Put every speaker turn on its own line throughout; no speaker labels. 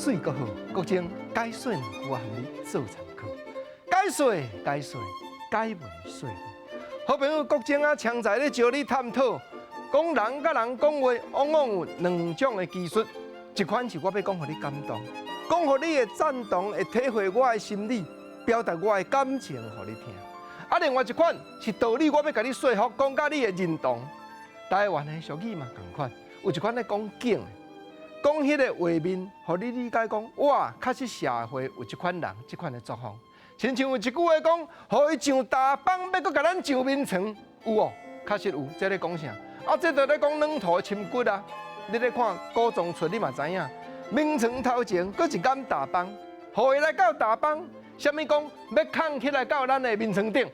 媠閣好，國政解說兩句啊，予你做參考。解說解說解文說理。好朋友國政啊，常在咧招你探討，講人佮人講話，往往有兩種的技術，一款是我欲講予你感動，講予你會贊同，會體會我的心理，表達我的感情予你聽。啊，另外一款是道理，我欲共你說服，講甲你會認同。台灣的俗語嘛仝款，有一款咧講景的，講彼个畫面，予你理解講，哇，確實社會有這款人，這款的作風。親像有一句話講，予伊上大枋，欲閣共咱上眠床，有哦，確實有。這咧講啥？啊，這就咧講軟塗深掘啊！你咧看古裝出，你嘛知影，眠床頭前閣一間大枋，予伊來到大枋，啥物講欲囥起來到咱的眠床頂，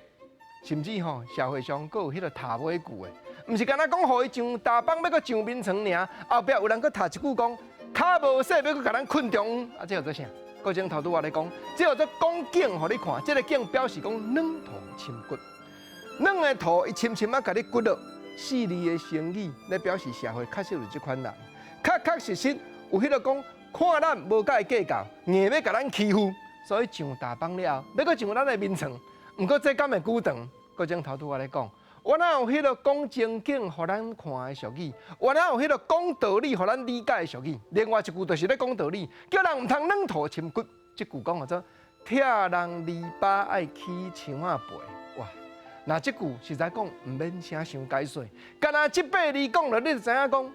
甚至吼社會上閣有彼個頭尾句的。毋是干焦講予伊上大枋欲閣上眠床爾，後壁有人閣插一句講，跤無洗欲閣共咱睏中央，啊，這叫做啥？國政頭拄仔咧講，這叫做講景予你看，這个景表示講軟塗深掘，軟的塗伊深深仔共你掘落，四字的成語咧表示社會確實有這款人，確確實實有彼個講看咱無共伊計較，硬欲共咱欺負，所以上大枋了後，欲閣上咱的眠床，毋過這敢會久長？國政頭拄仔咧講。原來有彼个講情景予咱看的俗語，原來有彼个講道理予咱理解的俗語。另外一句就是咧講道理，叫人毋通軟塗深掘。這句講號做拆人籬笆愛起牆仔背。哇！若這句實在講毋免啥傷解說，干焦這八字講了，你就知影講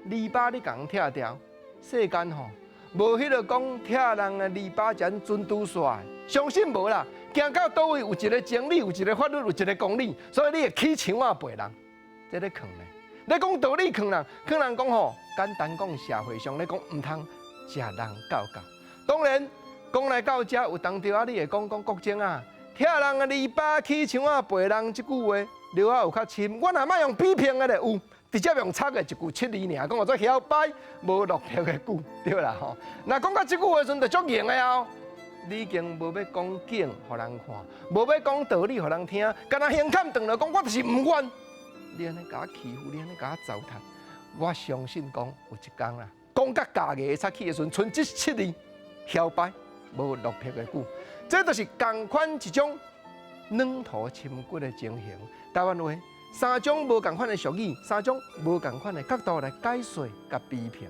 籬笆你共人拆掉，世間吼無彼个講拆人的籬笆遮準拄煞的，相信無啦。行到佗位有一个真理，有一个法律，有一个公理，所以你會起牆仔背人，這咧囥咧。咧講道理囥人，囥人講吼，簡單講社會上咧講毋通食人教教。當然講來到遮有當著啊，你會講講國政啊，拆人的籬笆起牆仔背人這句話，料仔有較深。我若莫用比拼的咧，有直接用插的一句七字爾，講號做囂擺無落魄的句，對啦吼。若講到這句話時陣，就足硬的哦。你已經無欲講景予人看，無欲講道理予人聽，干焦胸坎長就講，我就是毋願。你按呢共我欺負，你按呢共我糟蹋，我相信講有一工啦，講甲咬牙切齒的時陣，賰這七字，囂擺無落魄的久，這就是仝款一種軟塗深掘的情形。台灣話三種無仝款的俗語，三種無仝款的角度來解說佮批評。